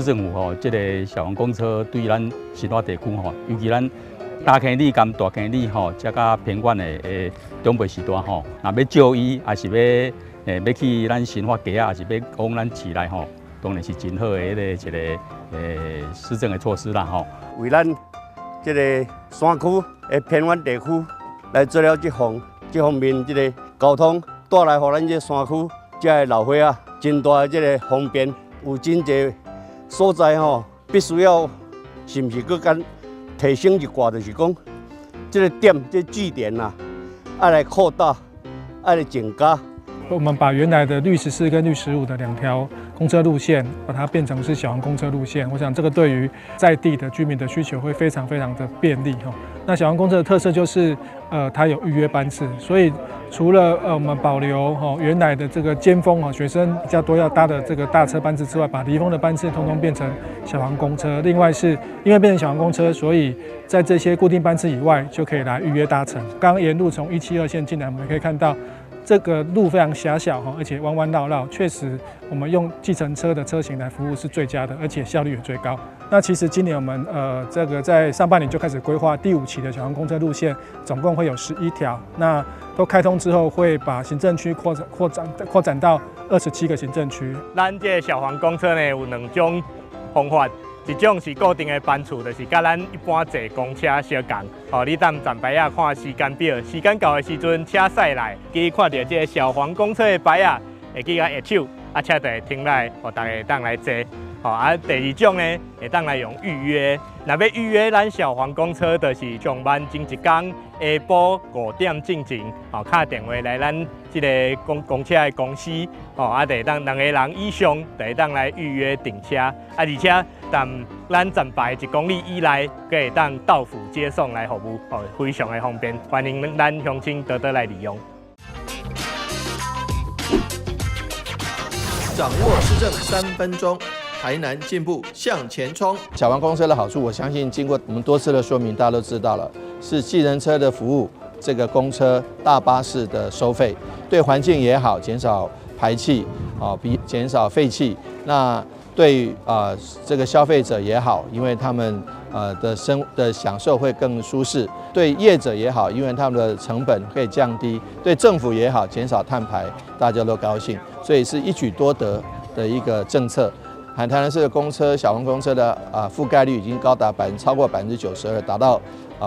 政府吼，這个小黃公車對咱新化地區吼，尤其咱大坑里佮大坑里吼，遮較偏遠的長輩時代吼，若欲就醫，抑是欲欲去咱新化街仔，抑是欲往咱市內吼，當然是真好的彼个一个施政的措施啦吼。為咱這个山區的偏遠地區來做了這方面這个交通，帶來予咱這山區遮的老歲仔真大的這个方便，有真濟所在吼，必須要是毋是閣較提升一寡，就是講這个點這個據點啊，愛來擴大，愛來增加。我們把原來的綠14跟綠15的兩條公車路線，把它變成是小黃公車路線。我想這個對於在地的居民的需求會非常非常的便利哈。那小黃公車的特色就是，它有預約班次，所以除了我們保留哈原來的這個尖峰啊學生比較多要搭的這個大車班次之外，把離峰的班次通通變成小黃公車。另外是因為變成小黃公車，所以在這些固定班次以外就可以來預約搭乘。剛沿路從172線進來，我們可以看到，這個路非常狹小哈，而且彎彎繞繞，確實我們用計程車的車型來服務是最佳的，而且效率也最高。那其實今年我們這個在上半年就開始規劃第五期的小黃公車路線，總共會有11條。那都開通之後，會把行政區擴展、擴展、擴展到27個行政區。咱這個小黃公車呢有兩種方法，一種是固定的班次，就是佮咱一般坐公車相仝。哦，你踮站牌仔看時間表，時間到的時陣，車駛來，記看著這个小黃公車的牌仔，會記共揮手，啊，車就會停來，予大家會當來坐。吼，啊，第二種呢，會當來用預約。若欲預約咱小黃公車，就是上班前一工下晡5點進前，吼，敲電話來咱這个公車的公司，吼，啊，就會當兩個人以上，就會當來預約訂車。啊，而且踮咱站牌1公里以內，閣會當到府接送來服務，吼，非常的方便，歡迎咱鄉親多多來利用。掌握施政3分鐘。台南進步向前衝。小黃公車的好處，我相信經過我們多次的說明，大家都知道了，是計程車的服務，這個公車、大巴士的收費，對環境也好，減少排氣，啊，比減少廢氣。那對啊，這個消費者也好，因為他們的生的享受會更舒適；對業者也好，因為他們的成本可以降低；對政府也好，減少碳排，大家都高興，所以是一舉多得的一個政策。台南市的公車、小黃公車的覆蓋率已經高達超過92%，達到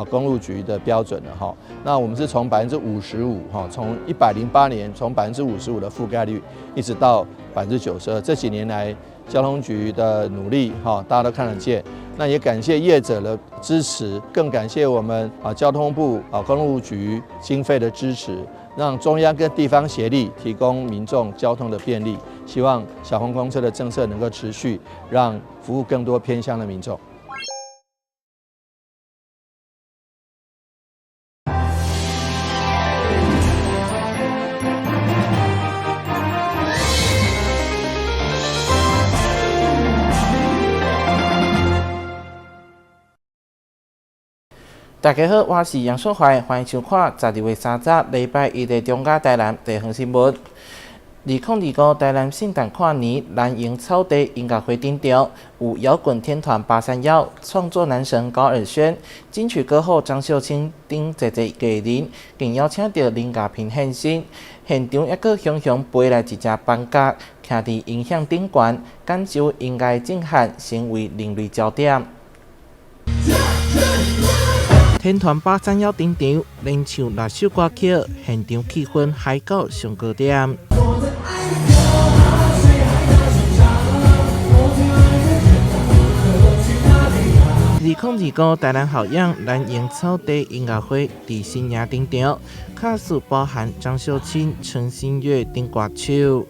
公路局的標準了哈。那我們是從55%哈，從108年從55%的覆蓋率，一直到92%，這幾年來交通局的努力哈，大家都看得見。那也感謝業者的支持，更感謝我們交通部公路局經費的支持，讓中央跟地方協力，提供民眾交通的便利。希望小黃公車的政策能夠持續，讓服務更多偏鄉的民眾。大家好，我是楊淑懷，歡迎收看12月30禮拜一的中嘉台南地方新聞。2025台南聖誕跨年藍營草地音樂會登場，有搖滾天團八三夭、創作男神高爾宣、金曲歌后張秀卿等濟濟藝人，更邀請著林家平現身。現場猶閣雄雄飛來一隻斑鴿，徛佇音響頂懸，感受音樂震撼，成為另類焦點。天團八三夭登場，連唱6首歌曲，現場氣氛嗨到上高點。2025台南好樣藍營草地音樂會佇新營登場，卡司包含張秀卿、陳欣悅等歌手。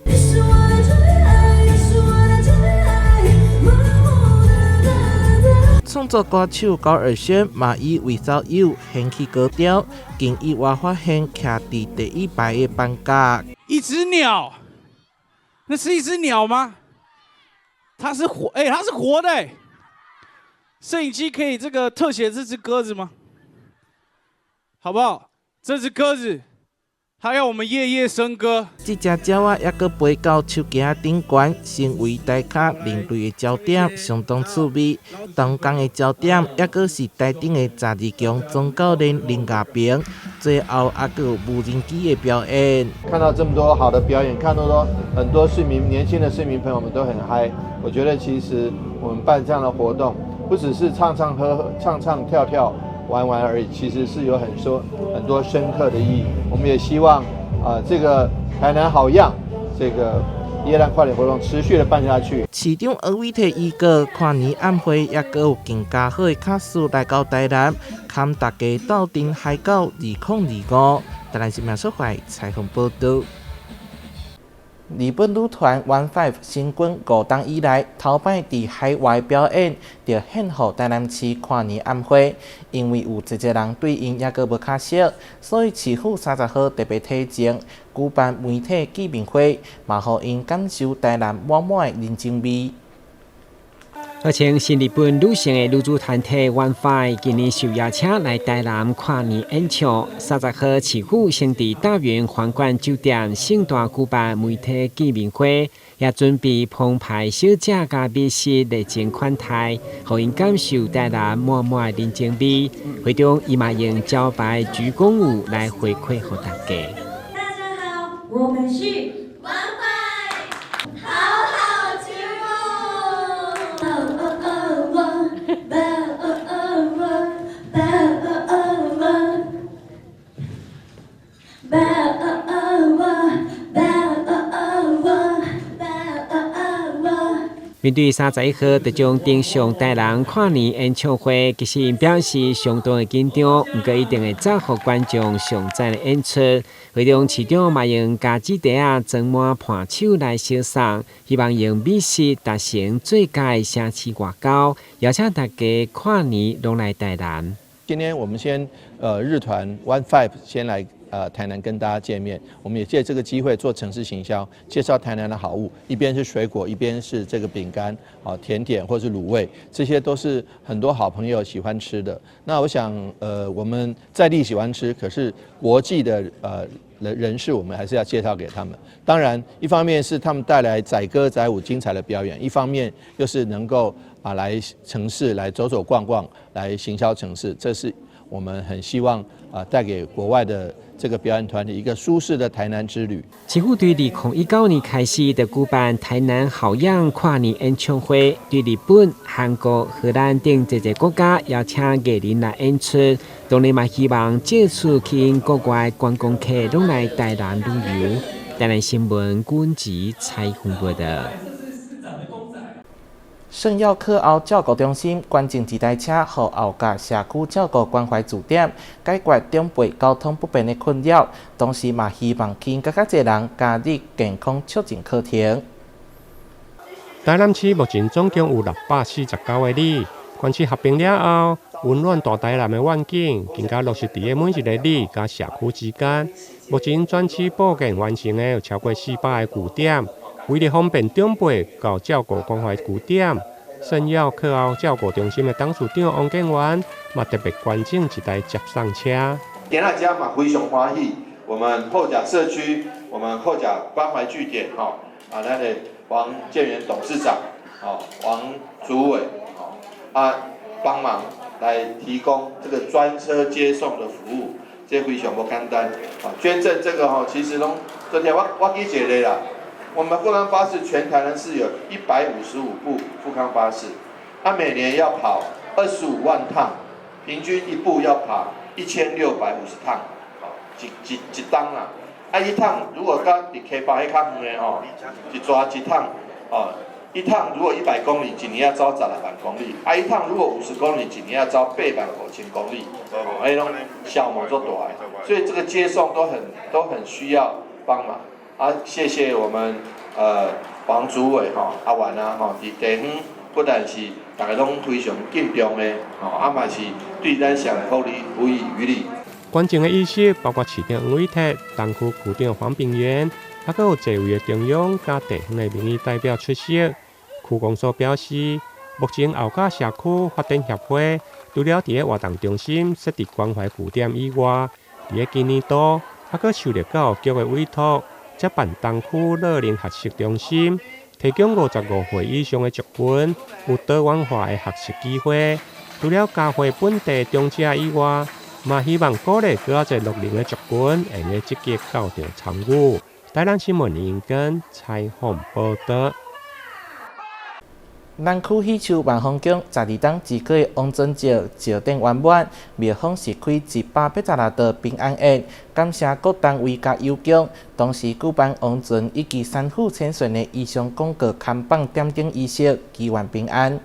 創作歌手高爾宣嘛以 Without You 掀起高潮，更意外發現徛佇第一排的斑鴿。一隻鳥，那是一隻鳥嗎？它是活，欸，它是活的欸。攝影機可以這個特寫這隻鴿子嗎？好不好？這隻鴿子，還要我們夜夜笙歌。這隻鳥仔猶閣飛到樹枝頂懸，成為台跤人類的焦點，相當趣味。同工的焦點，猶閣是台頂的十字強總教練林亞平。最後猶閣有無人機的表演。看到這麼多好的表演，看到多很多市民、年輕的市民朋友們都很嗨。我覺得其實我們辦這樣的活動，不只是唱唱喝喝、唱唱跳跳、玩玩而已，其實是有很多很多深刻的意義。我們也希望啊，這個台南好樣，這個耶誕跨年活動持續的辦下去。市長黃偉哲預告，跨年晚會猶閣有更加好的卡司來到台南，堪大家鬥陣嗨到2025。台南新聞出發採訪報導。日本女團 One Five 成軍五冬以來，頭擺佇海外表演，就獻予台南市跨年晚會。因為有濟濟人對𪜶猶閣無較熟，所以市府30號特別提前舉辦媒體見面會，嘛予𪜶感受台南滿滿的人情味。號稱新日本女性的女子團體 One Five 今年受邀請來台南跨年演唱。30號市府先佇大園皇冠酒店盛大舉辦媒體見面會，也準備澎湃小食佮美食熱情款待，予𪜶感受台南滿滿的人情味。會中伊嘛用招牌鞠躬舞來回饋予大家。大家好，我們是 One Five，好好節目。哦哦哦哦哦哦哦哦哦哦哦哦哦哦。面對31號就將登上台南跨年演唱會，其實𪜶表示相當的緊張，毋過一定會讚予觀眾上讚的演出。會中市長嘛用加子袋仔裝滿伴手來相送，希望用美食達成最佳的城市外交，邀請大家跨年攏來台南。今天我們先日團 One Five 先來台南跟大家見面，我們也借這個機會做城市行銷，介紹台南的好物，一邊是水果，一邊是這個餅乾啊、甜點或是滷味，這些都是很多好朋友喜歡吃的。那我想我們在地喜歡吃，可是國際的人士，我們還是要介紹給他們。當然，一方面是他們帶來載歌載舞精彩的表演，一方面又是能夠啊來城市來走走逛逛，來行銷城市，這是我們很希望啊帶給國外的這個表演團體一個舒適的台南之旅。市府對2019年開始就舉辦台南好樣跨年演唱會，對日本、韓國、荷蘭等濟濟國家邀請藝人來演出，當然嘛希望藉此吸引國外觀光客攏來台南旅遊。台南新聞君子採訪報導。聖耀克歐照顧中心捐贈一台車，予后甲社區照顧關懷據點，解決長輩交通不便的困擾。同時嘛，希望吸引閣較濟人加入健康促進課程。台南市目前總共有649個里，縣市合併了後，溫暖大台南的願景更加落實佇咧每一個里佮社區之間。目前全市布建完成的有超過400個據點。為了方便長輩到照顧關懷據點，聖耀克歐照顧中心的董事長王建元嘛特別捐贈一台接送車。今仔遮嘛非常歡喜，我們后甲社區，我們后甲關懷據點，吼啊，咱的王建元董事長，吼王主委，吼啊幫忙來提供這個專車接送的服務，這非常無簡單。啊，捐贈這個吼，其實攏昨天我記一個啦。我們富康巴士全台南市有155部富康巴士，它每年要跑25萬趟，平均一部要跑1650趟，一一一冬啊，啊一趟如果講佇溪北彼較遠的吼，一逝一趟，哦，一趟如果100公里，一年要走16萬公里，啊一趟如果50公里，一年要走8萬5千公里，哦，彼攏消耗足大的，所以這個接送都很需要幫忙。啊，謝謝我們王主委吼，阿元啊吼，佇地方不但是大家攏非常敬重的吼，啊嘛是對咱社會福利不遺餘力。捐贈的儀式包括市長黃偉哲、東區區長黃炳元，還閣有濟位的中央佮地方的民意代表出席。區公所表示，目前后甲社區發展協會除了佇咧活動中心設置關懷據點以外，佇咧今年度猶閣受著教育局的委託，接辦東區老齡學習中心，提供55歲以上的族群有多元化的學習機會。除了嘉惠本地長者以外，嘛希望鼓勵閣較濟樂齡的族群會用積極到場參與。台南新聞林根採訪報導。南區喜樹萬豐宮12冬之過王船醮醮典圓滿，廟方是開186道平安宴，感謝各單位佮友鄉，同時舉辦王船以及三府千歲的意象廣告看板點燈儀式，祈願平安。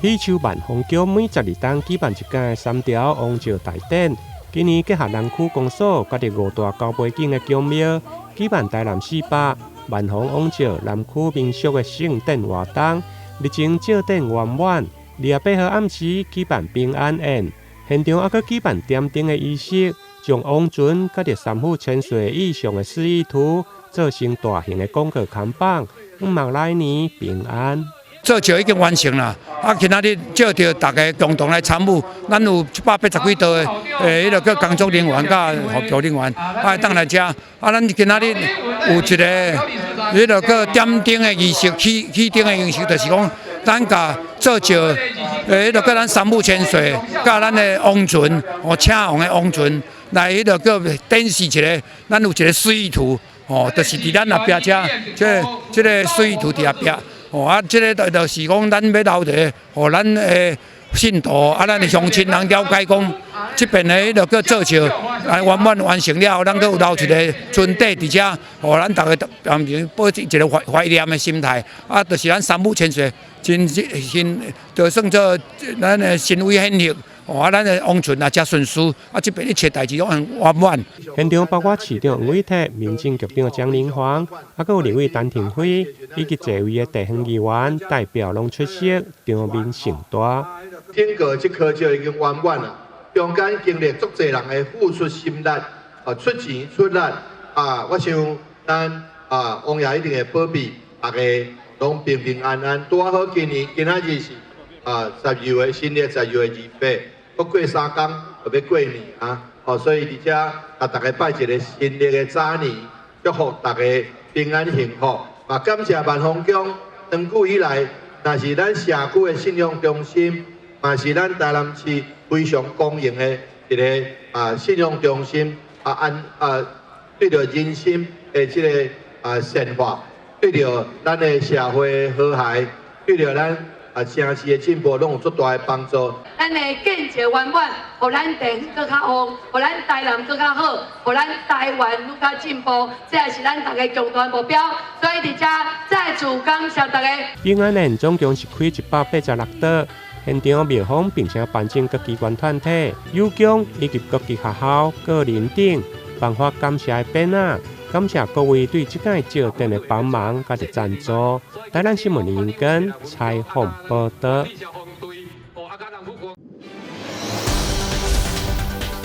喜樹萬豐宮每12冬舉辦一屆的三條王醮大典，今年結合南區公所佮佇五大交尾景的宮廟舉辦台南四百萬豐王醮南區民俗的盛典活動，日前醮典圓滿，28號暗時舉辦平安宴，現場猶閣舉辦點燈的儀式，將王船佮佇三府千歲意象的示意圖做成大型的廣告看板，向望來年平安。做醮已經完成啦，啊，今仔日召著大家共同來參與，咱有180幾桌的，彼个叫工作人員佮服務人員，啊，會當來遮，啊，咱今仔日有一个，彼个叫點燈的儀式，起起燈的儀式，就是講，咱共做醮，彼个叫咱三府千歲，佮咱的王船，哦，請王的王船，來彼个叫展示一个，咱有一個示意圖，哦，就是佇咱後壁遮，這個示意圖佇後壁。哦啊，這个就是講，咱欲留佇，予咱的信徒啊，咱的鄉親人了解講，這邊的彼个叫做醮，來圓滿完成了後，咱閣有留一个船底佇遮，予咱逐家保持一个懷念的心態。啊，就是咱三府千歲，真真，就算做咱的神威顯赫。哦，啊，咱的王船也誠順遂，啊，這邊一切代誌攏很圓滿。現場包括市長黃偉哲、民政局長江玲煌，猶閣有立委陳亭妃，以及濟位的地方議員代表攏出席，場面盛大。整個這科就已經圓滿啦，中間經歷足濟人的付出心力，啊，出錢出力，啊，我想咱啊，王爺一定會保庇大家攏平平安安。拄好今年今仔日是啊12月新曆12月28。閣過3工就欲過年啊！哦，所以佇遮共大家拜一个新曆的早年，祝福大家平安幸福。嘛，感謝萬豐宮長久以來，若是咱社區的信仰中心，嘛是咱台南市非常光榮的一个啊信仰中心啊，按啊對著人心的這个啊善化，對著咱的社會和諧，對著咱啊城市的進步，攏有足大的幫助。咱的建設圓滿，予咱地閣較旺，予咱台南閣較好，予咱台灣愈較進步，這也是咱逐家共同的目標。所以佇遮再次感謝大家。平安宴總共是開186桌，現場廟方並且頒贈各機關團體、友鄉以及各級學校、個人等，頒發感謝的匾仔，感謝各位對這屆醮典的幫忙佮贊助。台南新聞林根採訪報導。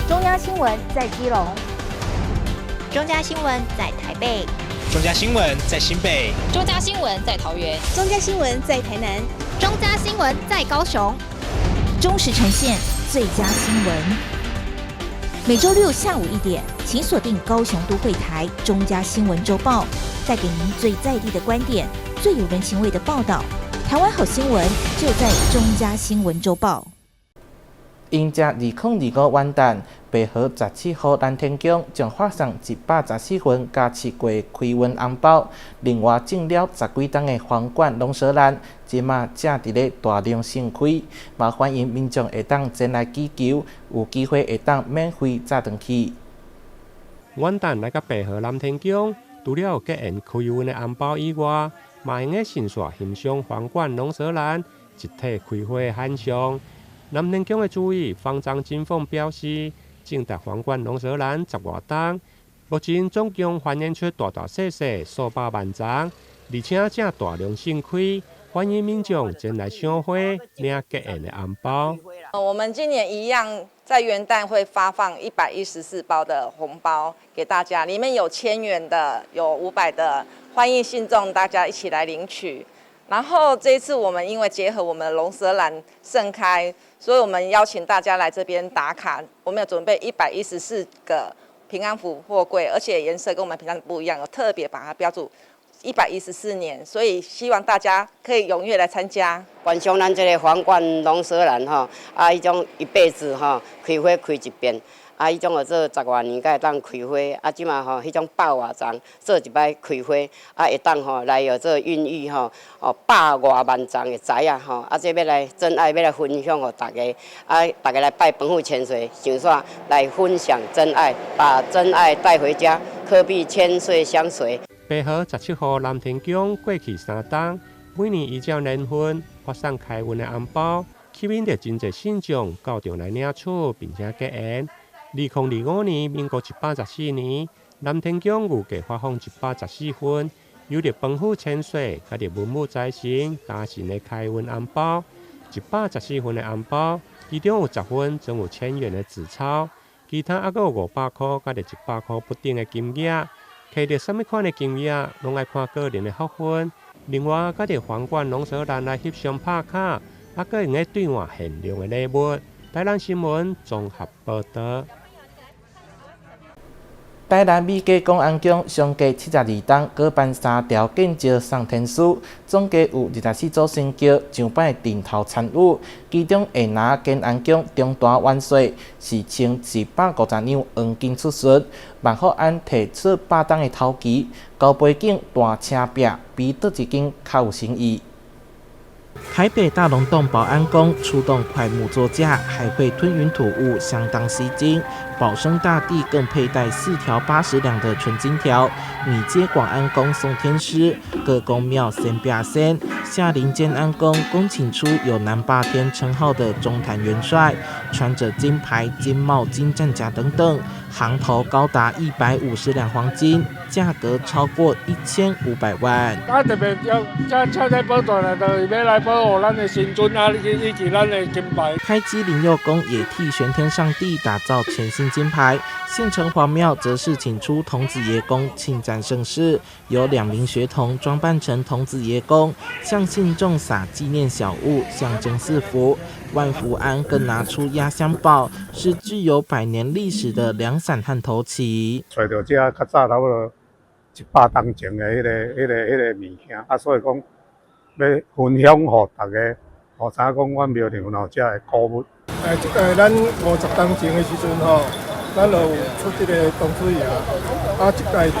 中央新聞在基隆，中嘉新聞在台北，中嘉新聞在新北，中嘉新聞在桃園，中嘉新聞在台南，中嘉新聞在高雄，忠實呈現最佳新聞。每週六下午1點，請鎖定高雄都會台中嘉新聞週報，帶給您最在地的觀點，最有人情味的報道。台灣好新聞就在中嘉新聞週報。迎接2025元旦，白河17號南天宮將發送114份加持過開運紅包。另外，種了十幾冬的皇冠龍舌蘭，這馬正佇咧大量盛開，嘛歡迎民眾會當前來祈求，有機會會當免費載轉去。元旦來到白河南天宮，除了結緣開運的紅包以外，嘛會用順紲欣賞皇冠龍舌蘭一體開花的現象。南天宮的主委方張金鳳表示，種植皇冠龍舌蘭十外冬，目前總共繁衍出大大細細數百萬叢，而且正大量盛開，歡迎民眾前來賞花、領結緣的紅包。我們今年一樣在元旦會發放114包的紅包給大家，裡面有1000元的，有500的，歡迎信眾大家一起來領取。然後這一次我們因為結合我們的龍舌蘭盛開，所以我們邀請大家來這邊打卡。我們有準備114個平安符货柜，而且颜色跟我們平常不一樣，有特別把它標註114年，所以希望大家可以踴躍來參加。觀賞咱這个皇冠龍舌蘭吼，啊，彼種一輩子吼開花開一遍，啊，彼種叫做十外年才會當開花，啊，這馬吼彼種百外叢做一擺開花，啊，會當吼來予做孕育吼，哦百外萬叢的栽仔吼，啊，這欲來真愛欲來分享予大家，啊，大家來拜本富千歲，想煞來分享真愛，把真愛帶回家，可比千歲相隨。白河17號南天宮過去3冬，每年依照年份發送開運的紅包，吸引著真濟信眾到場來領取，並且結緣。2025年，民國114年，南天宮預計發放114份由著本府千歲佮著文武財神加神的開運紅包。114份的紅包，其中有10份裝有1000元的紙鈔，其他猶閣有500箍佮著100箍不等的金額。摕著啥物款的金額，攏愛看個人的福分。另外，佮著皇冠龍舌蘭來翕相拍卡，猶閣會用得兌換限量的禮物。台南新聞綜合報導。台南美加廣安宮相隔72冬，舉辦三條建醮送天師，總計有24組神轎上擺陣頭參與。其中下拿建安宮中大元帥是穿150兩黃金出巡，萬福庵提出100擔的頭旗，高背景大車壁比佗一間較有誠意。台北大龍峒保安宮出動檜木座駕，還會吞雲吐霧，相當吸睛。保生大帝更佩戴4條80兩的純金條。米街廣安宮送天師，各宮廟先壁仙，下林建安宮恭請出有南霸天稱號的中壇元帥，穿着金牌、金帽、金戰甲等等，行頭高達150兩黃金，價格超過1500萬。啊，特別要這車在保大來，就是欲來保護咱的神尊啊，以及咱的金牌。開基靈佑宮也替玄天上帝打造全新金牌，縣城隍廟則是請出童子爺公慶讚盛事，有2名學童裝扮成童子爺公，向信眾撒紀念小物，象徵賜福。萬福庵更拿出壓箱寶，是具有百年歷史的涼傘和頭旗。揣著這較早差不多100冬前的彼個物件，啊，所以講欲分享予大家，予知影講阮廟裡有這个古物。這個咱50冬前的時陣吼，咱就有出這个銅水爺，啊，這屆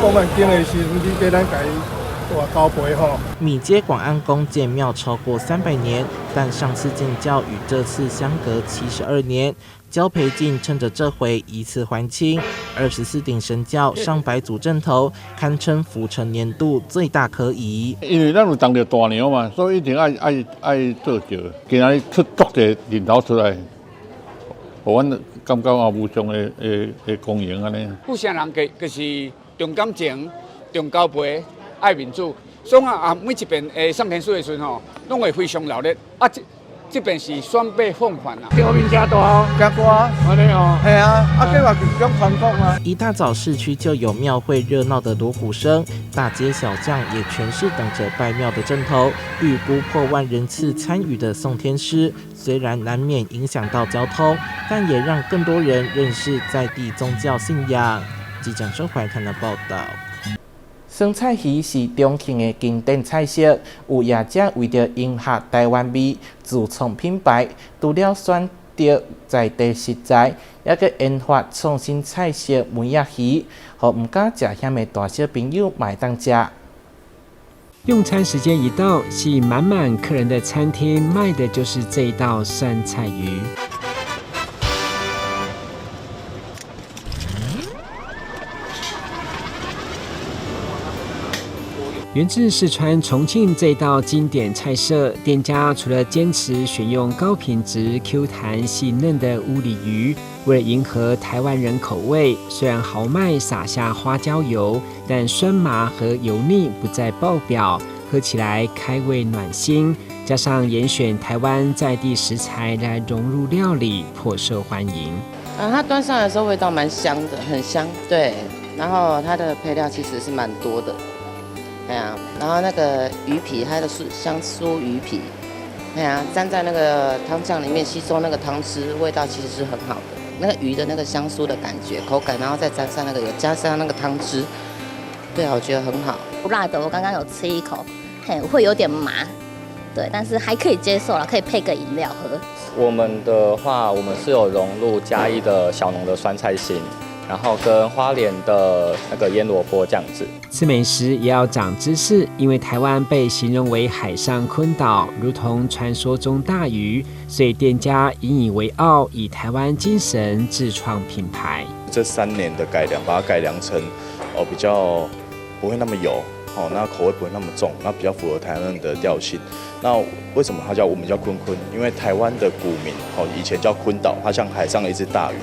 廣安宮的時陣，你叫咱共伊大交陪吼。米街廣安宮建廟超過300年，但上次建醮與這次相隔72年。焦培進趁着這回一次還清，24頂神轎，上百組陣頭，堪稱府城年度最大可疑。因為咱有當著大娘嘛，所以一定愛做轎。今仔日出足濟人頭出來，予阮感覺啊無上的光榮按呢。府城人就是重感情、重交陪、愛面子，所以啊，每一遍送天師的時陣吼，攏會非常熱鬧。啊，這邊是雙倍奉還啊！場面誠大，誠大，按呢哦，係啊，啊，這嘛是一種傳統啊。一大早市區就有廟會熱鬧的鑼鼓聲，大街小巷也全是等着拜廟的陣頭。預估破萬人次參與的送天師，雖然難免影響到交通，但也讓更多人認識在地宗教信仰。記者周懷看的報道。酸菜魚是重慶的經典菜色，有業者為著迎合台灣味，自創品牌，除了選擇在地食材，猶閣研發創新菜色梅仔魚，予毋敢食薟的大小朋友嘛會當食。用餐時間一到，吸引滿滿客人的餐廳賣的就是這一道酸菜魚。源自四川重慶這道經典菜色，店家除了堅持選用高品質、Q 彈細嫩的烏鯉魚，為了迎合台灣人口味，雖然豪邁撒下花椒油，但酸麻和油膩不再爆表，喝起來開胃暖心。加上嚴選台灣在地食材來融入料理，頗受歡迎。啊，它端上來的時候味道蠻香的，很香。對，然後它的配料其實是蠻多的。哎呀，然後那個魚皮，它的香酥魚皮，哎呀，沾在那個湯醬裡面吸收那個湯汁，味道其實是很好的。那個魚的那個香酥的感覺口感，然後再沾上那個有加上那個湯汁，對啊，我覺得很好。不辣的，我剛剛有吃一口，嘿，會有點麻，對，但是還可以接受啦，可以配個飲料喝。我們的話，我們是有融入嘉義的小農的酸菜心，然後跟花蓮的那個醃蘿蔔這樣子。吃美食也要長知識，因為台灣被形容為海上鯤島，如同傳說中大魚，所以店家引以為傲，以台灣精神自創品牌。這3年的改良，把它改良成哦比較不會那麼油，哦那口味不會那麼重，那比較符合台灣人的調性。那為什麼它叫我們叫鯤鯤？因為台灣的古名哦以前叫鯤島，它像海上的一隻大魚，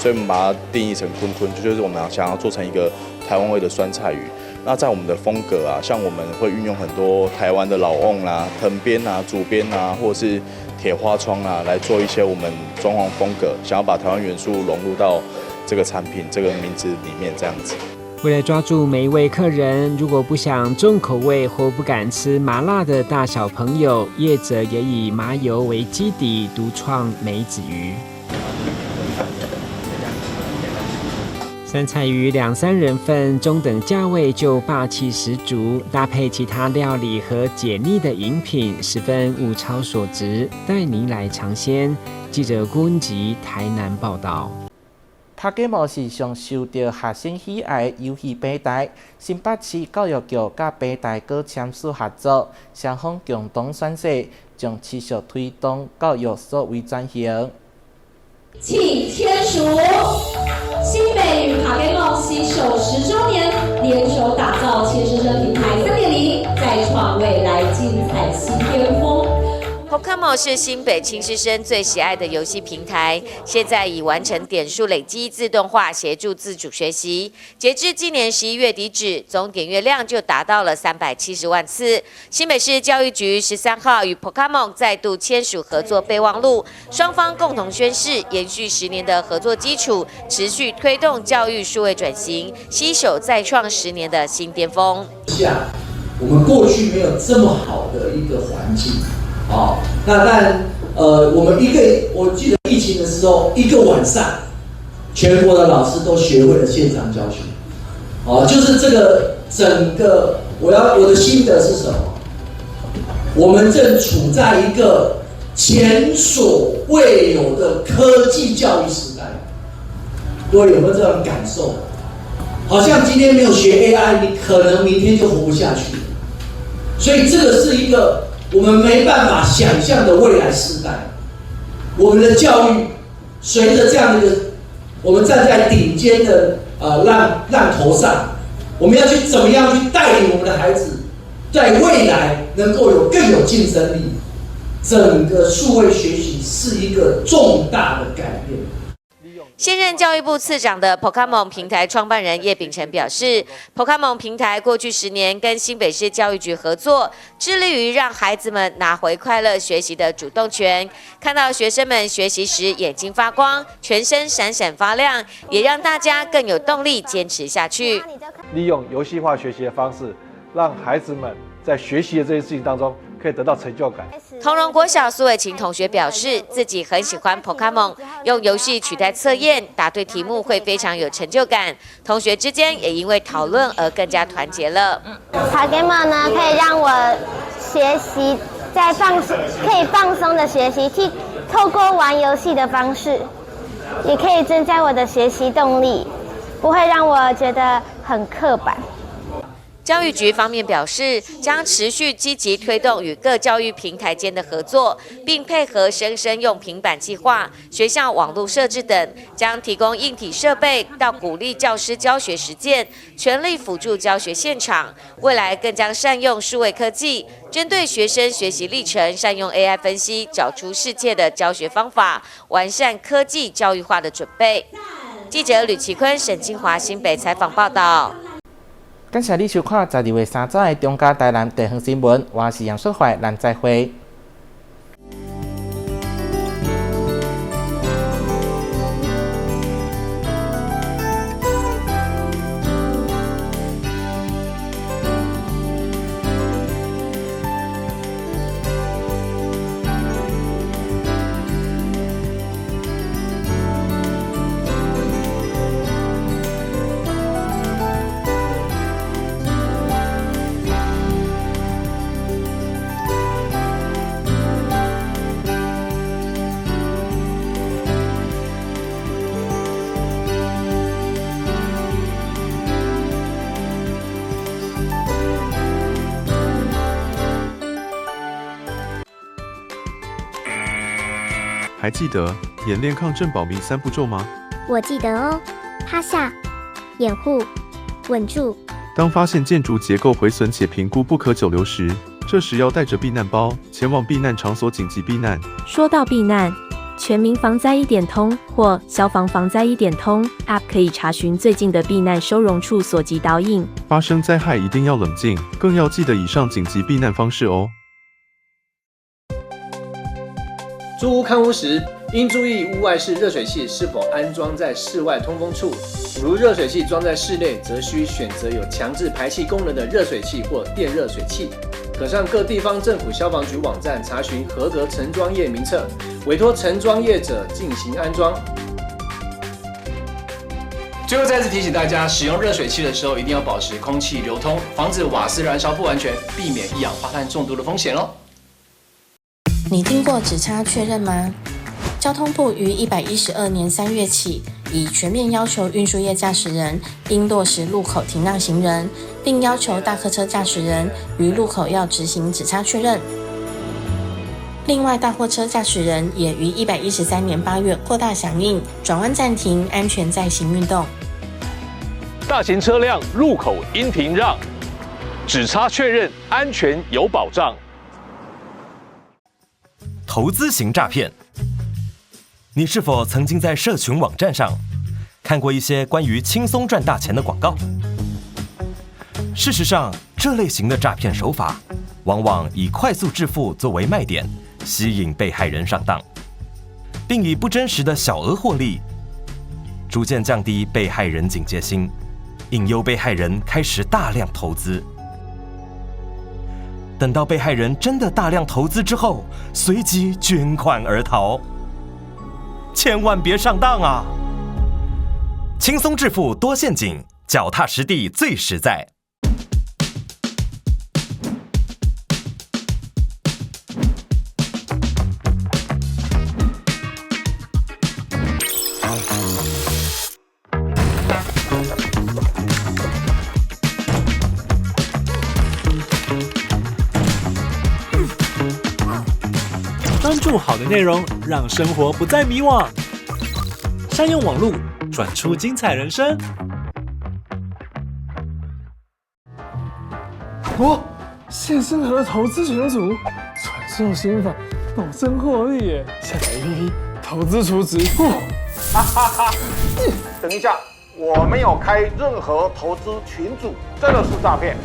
所以我們把它定義成鯤鯤，就是我們想要做成一個台灣味的酸菜魚。那在我們的風格啊，像我們會運用很多台灣的老甕啦、藤編啊、竹編啊，或者是鐵花窗啊，來做一些我們裝潢風格，想要把台灣元素融入到這個產品這個名字裡面，這樣子。為了抓住每一位客人，如果不想重口味或不敢吃麻辣的大小朋友，業者也以麻油為基底，獨創梅子魚。酸菜魚兩三人份，中等價位就霸氣十足，搭配其他料理和解膩的飲品，十分物超所值，帶您來嘗鮮。記者郭文吉台南報道。拍雞毛是上受著學生喜愛的遊戲平台。新北市教育局佮平台閣簽署合作，雙方共同宣誓，將持續推動教育數位轉型。請簽署。新北與 POKEMON 攜手10週年，聯手打造牽師生平台3.0，再創未來精彩新巔峰。 POKEMON 是新北輕師生最喜愛的遊戲平台，現在已完成點數累積自動化，協助自主學習。截至今年11月底止，總點閱量就達到了370萬次。新北市教育局13號與 POKEMON 再度簽署合作備忘錄，雙方共同宣誓，延續10年的合作基礎，持續推動教育數位轉型，攜手再創十年的新巔峰。下，我們過去沒有這麼好的一個環境。好，那但我們一個，我記得疫情的時候，一個晚上，全國的老師都學會了線上教學。哦，就是這個整個，我的心得是什麼？我們正處在一個前所未有的科技教育時代。各位有沒有這種感受？好像今天沒有學 AI，你可能明天就活不下去。所以這個是一個我們沒辦法想象的未來時代。我們的教育隨着這樣的一個，我們站在頂尖的浪頭上，我們要去怎麼樣去帶領我們的孩子，在未來能夠有更有競爭力。整個數位學習是一個重大的改變。現任教育部次長的 POKEMON 平台創辦人葉丙成表示，POKEMON 平台過去10年跟新北市教育局合作，致力於讓孩子們拿回快樂學習的主動權。看到學生們學習時眼睛發光，全身閃閃發亮，也讓大家更有動力堅持下去。利用遊戲化學習的方式，讓孩子們在學習的這些事情當中，可以得到成就感。同榮國小蘇偉琴同學表示，自己很喜歡 POKEMON，用遊戲取代測驗，答對題目會非常有成就感。同學之間也因為討論而更加團結了。 POKEMON 呢，可以讓我學習在放可以放鬆的學習，去透過玩遊戲的方式，也可以增加我的學習動力，不會讓我覺得很刻板。教育局方面表示，將持續積極推動與各教育平台間的合作，並配合生生用平板計劃、學校網路設置等，將提供硬體設備到鼓勵教師教學實踐，全力輔助教學現場。未來更將善用數位科技，針對學生學習歷程，善用 AI 分析，找出適切的教學方法，完善科技教育化的準備。記者呂啟坤、沈金華新北採訪報道。感謝你收看12月30的中嘉台南地方新聞，我是楊淑懷，咱再會。還記得演練抗震保命三步驟嗎？我記得哦，趴下、掩護、穩住。當發現建築結構毀損且評估不可久留時，這時要帶着避難包前往避難場所緊急避難。說到避難，全民防災一點通或消防防災一點通 App 可以查詢最近的避難收容處所及導引。發生災害一定要冷靜，更要記得以上緊急避難方式哦。租屋看屋時，應注意屋外式熱水器是否安裝在室外通風處。如熱水器裝在室內，則需選擇有強制排氣功能的熱水器或電熱水器。可上各地方政府消防局網站查詢合格承裝業名冊，委託承裝業者進行安裝。最後再次提醒大家，使用熱水器的時候一定要保持空氣流通，防止瓦斯燃燒不完全，避免一氧化碳中毒的風險哦。你聽過指差確認嗎？交通部於112年3月起，已全面要求運輸業駕駛人應落實路口停讓行人，並要求大客車駕駛人於路口要執行指差確認。另外，大貨車駕駛人也於113年8月擴大響應轉彎暫停、安全載行運動。大型車輛路口應停讓，指差確認安全有保障。投資型詐騙，你是否曾經在社群網站上看過一些關於輕鬆賺大錢的廣告？事實上，這類型的詐騙手法往往以快速致富作為賣點，吸引被害人上當，並以不真實的小額獲利，逐漸降低被害人警戒心，引誘被害人開始大量投資。等到被害人真的大量投資之後，隨即捲款而逃。千萬別上當啊！輕鬆致富多陷阱，腳踏實地最實在。關注好的內容，讓生活不再迷惘。善用網路，轉出精彩人生。哇，謝生和投資群組傳授心法，保證獲利耶！下載 APP 投資儲值。哈哈哈！等一下，我沒有開任何投資群組，這個是詐騙。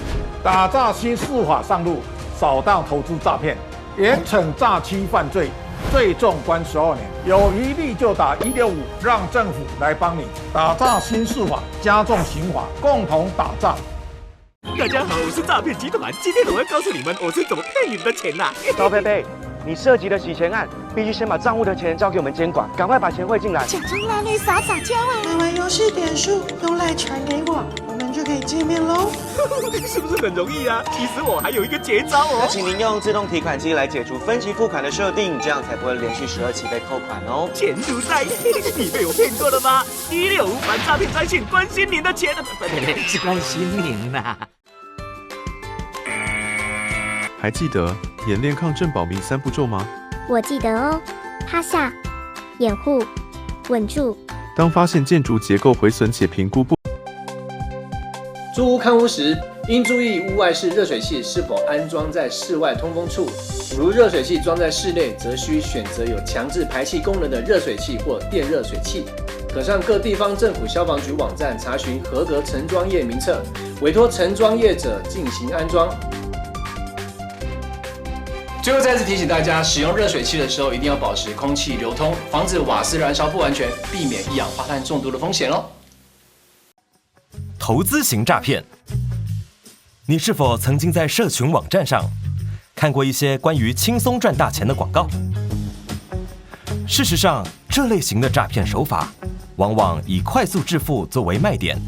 打詐新司法上路，掃蕩投資詐騙。嚴懲詐欺犯罪，最重關12年。有餘力就打165，讓政府來幫你打詐新司法，加重刑罰，共同打詐。大家好，我是詐騙集團，今天我要告訴你們我是怎麼騙你們的錢啦。高佩佩，你涉及的洗錢案，必須先把賬戶的錢交給我們監管，趕快把錢匯進來。假裝拉你撒撒嬌啊！買完遊戲點數用賴傳給我，我們就可以見面嘍。是不是很容易啊？其實我還有一個絕招哦。那請您用自動提款機來解除分期付款的設定，這樣才不會連續12期被扣款哦。錢如在，你被我騙過了嗎？165反詐騙專線，關心您的錢，不不是關心您呐。還記得演練抗震保命三步驟嗎？我記得哦，趴下、掩護、穩住。當發現建築結構毀損且評估不租屋看屋時，應注意屋外式熱水器是否安裝在室外通風處。如熱水器裝在室內，則需選擇有強制排氣功能的熱水器或電熱水器。可上各地方政府消防局網站查詢合格承裝業名冊，委託承裝業者進行安裝。最後再次提醒大家，使用熱水器的時候一定要保持空氣流通，防止瓦斯燃燒不完全，避免一氧化碳中毒的風險哦。投資型詐騙，你是否曾經在社群網站上看過一些關於輕鬆賺大錢的廣告？事實上，這類型的詐騙手法往往以快速致富作為賣點，